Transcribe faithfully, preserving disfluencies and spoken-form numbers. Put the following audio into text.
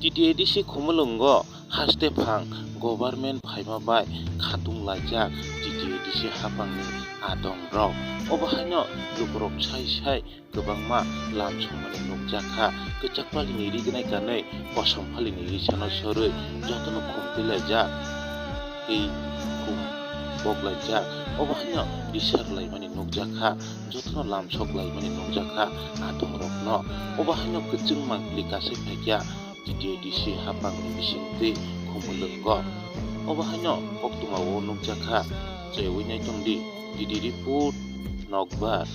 T T A D C Khumulwngo haste phang government phaima bai khatung laijak T T A D C haphangni adongrok. Obo haino lukurok sai sai kwbangma lam songmani nukjakha. Kwchak palini ri gwnai kanwi kosom palini risano sorwi jotono khum twilaijak tei khum boklaijak. Obo haino bisar laimani nukjakha, jotono lamsok laimani nukjakha adongrokno. Obo haino kwchwng mangpili kasai phaikha T T A D C haphangni bisingtwi Khumulwngo. Obo haino koktwmao nukjakha, chewi naitongdi, D D report, Nokbar.